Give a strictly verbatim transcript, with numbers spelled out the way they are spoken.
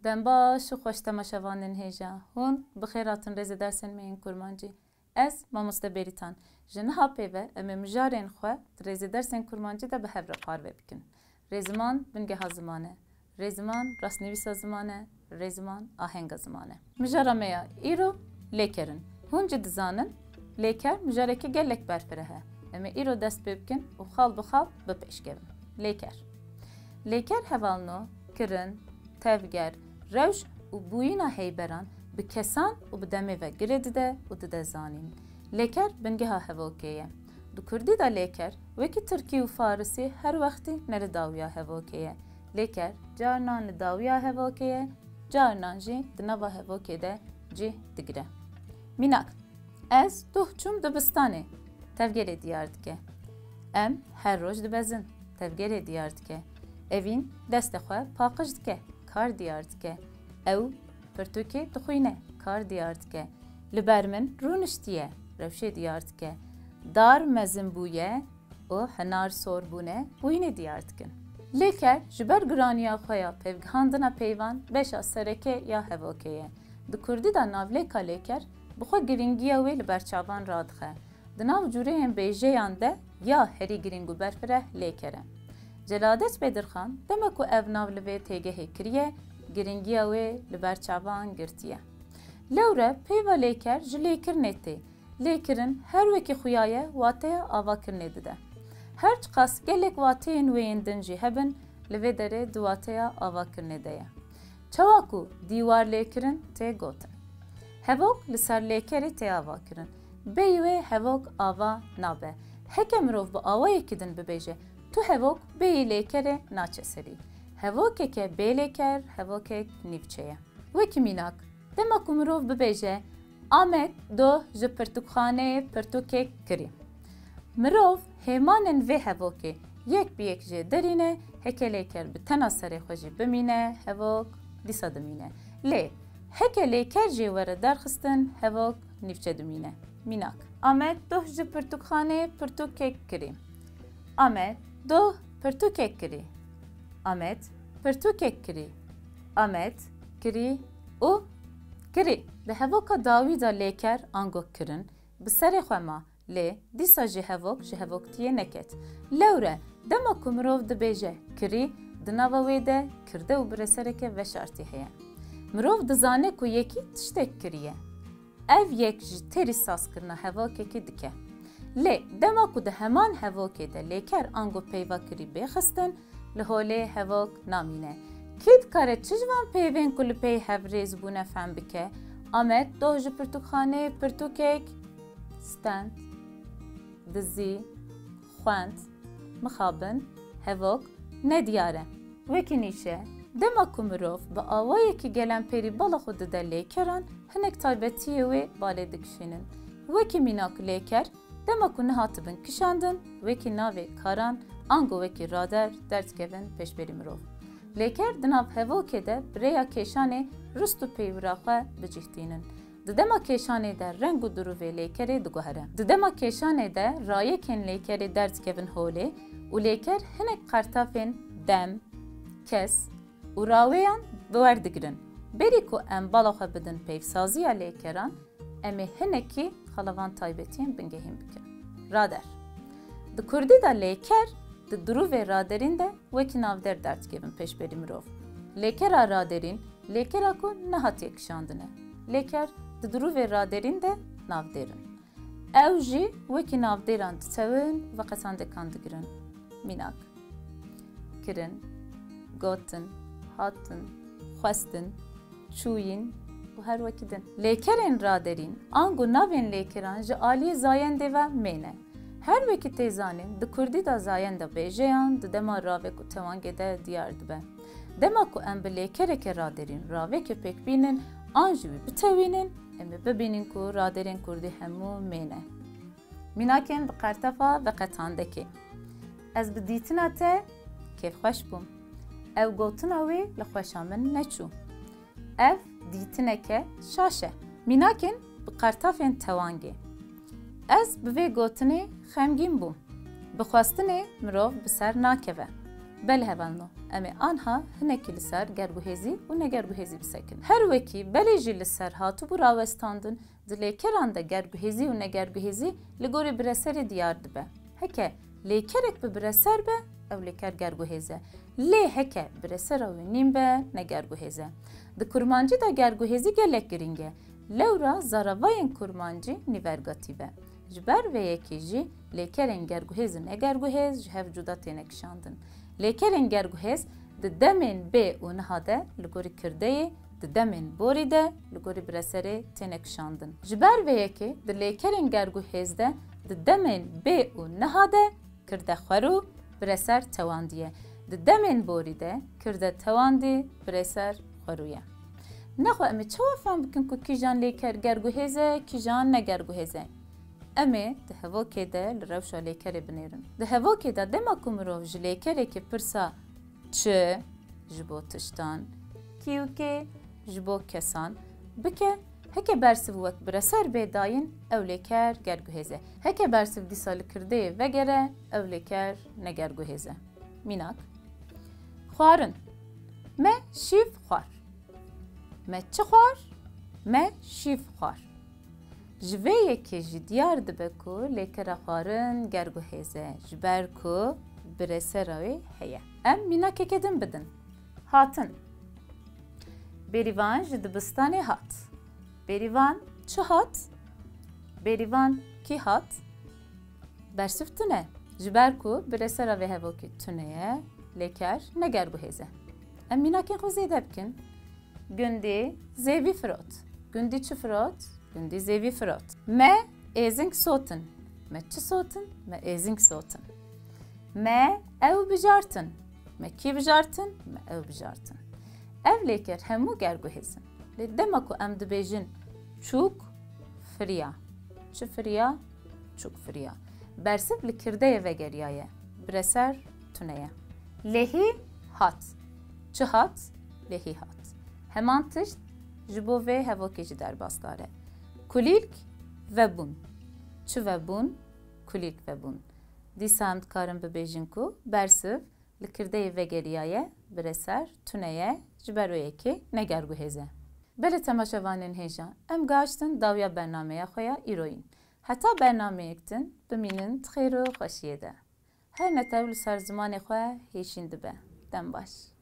Dem baş û xweş temaşevanên hêja. Hûn bi xêr hatin rêzê dersên me yên kurmancî. Ez mamoste Bêrîtan. Ji niha pê ve em ê mijarên xwe di rêzê dersên kurmancî de bi hev re parve bikin. Rêziman bingeha ziman e. Rêziman rastnivîsa ziman e. Rêziman ahenga ziman e. Mijara me ya îro lêker in. Hûn jî dizanin, lêker mijarekî gelek berfireh e. Em ê îro dest pê bikin û xal bi xal bi pêş kevin. Lêker. Lêker hevalno, kirin, tevger, rewş û bûyîna heyberan bi kesan û bi demê ve girê dide û dide zanîn. Lêker bingeha hevokê ye. Di kurdî de lêker wekî tirkî û farisî her wextî ne li dawiya hevokê ye. Lêker carinan li dawiya hevokê ye, carinan jî di nava hevokê de cih digire. Mînak, ez doh çûm dibistanê, tevgerê diyar dike. Em her roj dibezin, tevgerê diyar dike. Evîn destê xwe paqij dike, kar diyar dike. Ew pirtûkê dixwîne, kar diyar dike. Li ber min rûniştiye, rewşê diyar dike. Dar mezin bûye û hinar sor bûne, bûyînê diyar dikin. Lêker ji ber giraniya xwe ya pevgihandina peyvan beşa sereke ya hevokê ye. Di kurdî de navlêka lêker bi xwe girîngiya wê li ber çavan radixe. Di nav cûreyên bêjeyan de ya herî girîng û berfireh lêker e. Celadet Bedirxan, dema ku ev nav li vê têgehê kiriye, girîngiya wê li ber çavan girtiye. Lewre peyva lêker ji lêkirinê tê. Lêkirin her wekî xuya ye, wateya avakirinê dide. Her çiqas gelek wateyên wê yên din jî hebin, li vê derê di wateya avakirinê de ye. Çawa ku dîwar lê kirin tê gotin. Hevok li ser lêkerê tê ava kirin. Bêyî wê hevok ava nabe. Heke mirov bi awayekî din bibêje, tu hevok bêyî lêkerê naçe serî. Hevokeke bê lêker, hevokek nîvçe ye. Wekî mînak, dema ku mirov bibêje, Amed doh ji pirtûkxaneyê pirtûkek kirî. Mirov hêmanên vê hevokê yek bi yek jê derîne, heke lêker bi tena serê xwe jî bimîne, hevok dîsa dimîne. Lê heke lêker jê were derxistin, hevok nîvçe dimîne. Mînak, Amed doh ji pirtûkxaneyê pirtûkek kirî. Amed doh pirtûkek kirî. Amed pirtûkek kirî. Amed, kirî û kirî. Di hevoka dawî de lêker ango kirin bi serê xwe ma, lê dîsa jî hevok ji hevoktiyê neket. Lewre, dema ku mirov dibêje kirî, di nava wê de kirde û biresereke veşartî heye. Mirov dizane ku yekî tiştek kiriye. Ev yek ji têrî sazkirina hevokekî dike. Lê dema ku di heman hevokê de lêker ango peyva kirî bê xistin, li holê hevok namîne. Kî dikare çi ji van peyvên ku li pey hev rêz bûne fehm bike? Amed doh ji pirtûkxaneyê pirtûkek stend, dizî, xwend, mixabin, hevok, nediyar e. Wekî nîşe, dema ku mirov bi awayekî gelemperî bala xwe dide lêkeran, hinek taybetiyê wê balê dikişînin. Wekî mînak lêker, dema ku nehatibin kişandin, wekî navê karan, ango wekî rader derdikevin pêşberî mirov. Lêker di nav hevokê de bi rêya kêşanê rist û peywira xwe bicîhtînin. Di dema kêşanê de reng û dirûvê lêkerê diguhere. Di dema kêşanê de rayekên lêkerê derdikevin holê û lêker hinek qertafên dem, kes û rawêyan bi wer digirin. Berî ku em bala xwe bidin peyvsaziya lêkeran, em ê hinekî xelevan taybetiyên bingehîn bikin. Rader. Di kurdî de lêker di dirûvê raderîn de wekî navdêr derdikevin pêşberî mirov. Lêkera raderîn, lêkera ku nehatiye kişandin e. Lêker di dirûvê raderîn de navdêr in. Ew jî wekî navdêran ditewin, veqetandekan digirin. Mînak, kirin, gotin, hatin, xwestin, çûyîn û her wekî din. Lêkerên raderîn, ango navên lêkeran ji aliyê zayendê ve mêne. Her wekî tê zanîn, di kurdî de zayenda bêjeyan di dema ravek û tewangê de diyar dibe. Dema ku em bi lêkereke raderîn ravekê pêk bînin an jî wî bitewînin, em ê bibînin ku raderên kurdî hemû mêne. Mînakên bi qertefa veqetandekê. Ez bi dîtina te kêfxweş bûm. Ew gotina wê li xweşa min neçû. Ev dîtineke şaş e. Mînakên bi qertafên tewangê. Ez bi vê gotinê xemgîn bûm. Bi xwestinê mirov bi ser nakeve. Belê hevalno, em ê anha hinekî li ser gerguhêzî û negerguhêzî bisekinin. Her wekî belê jî li ser hatibû rawestandin, di lêkeran de gerguhêzî û negerguhêzî li gorî bireserê diyar dibe. Heke lêkerek bi bireser be, ew lêker gerguhêz e. Lê heke biresera wî nîn be, negerguhêz e. Di kurmancî de gerguhêzî gelek girîng e. Lewra zaravayên kurmancî nîvergatî be. Ji ber vê yekê jî lêkerên gerguhêz û negerguhêz ji hev cuda têne kişandin. Lêkerên gerguhêz di demên bê û niha de li gorî kirdeyê, di demên borî de li gorî bireserê têne kişandin. Ji ber vê yekê di lêkerên gerguhêz de di demên bê û niha de kirde xwerû, bireser tewandiye. Di demên borî de kirde tewandî, bireser xwerû ye. Nexwe em ê çawa fam bikin ku kîjan lêker gerguhêz e, kîjan negerguhêz e? Em ê di hevokê de li rewşa lêkerê binêrin. Di hevokê de dema ku mirov ji lêkerekê pirsa çi, ji bo tiştan, kî û kê, ji bo kesan, bike, heke bersiv wek bireser bê dayîn, ew lêker gerguhêz e. Heke bersiv dîsa li kirdeyê vegere, ew lêker negerguhêz e. Mînak, xwarin. Me şîv xwar. Me çi xwar? Me şîv xwar. Ji vê yekê jî diyar dibe ku lêkera xwarin gerguhêz e, ji ber ku biresera wê heye. Em mînakeke din bidin. Hatin. Bêrîvan ji dibistanê hat. Bêrîvan çi hat? Bêrîvan kî hat? Bersiv tune. Ji ber ku biresera vê hevokê tune ye, lêker negerguhêz e. Em mînakên xwe zêde bikin. Gundî zêvî firot. Gundî çi firot? Gundî zêvî firot. Me êzing sotin. Me çi sotin? Me êzing sotin. Me ew bijartin. Me kî bijartin? Me ew bijartin. Ev lêker hemû gerguhêz in. Lê dema ku em dibêjin çûk firiya. Çi firiya? Çûk firiya. Bersiv li kirdeyê vegeriyaye. Bireser tune ye. Lehî hat. Çi hat? Lehî hat. Heman tişt ji bo vê hevokê jî derbasdar e. Kulîlk vebûn. Çi vebûn? Kulîlk vebûn. Dîsa em dikarin bibêjin ku bersiv li kirdeyê vegeriyaye, bireser tune ye, ji ber wê yekê negerguhêz e. Belê temaşevanên hêja, em gihiştin dawiya bernameya xwe ya îroyîn. Heta bernameyek din bimînin di xêr û xweşiyê de. Her netew li ser zimanê xwe hêşîn dibe. Dem baş.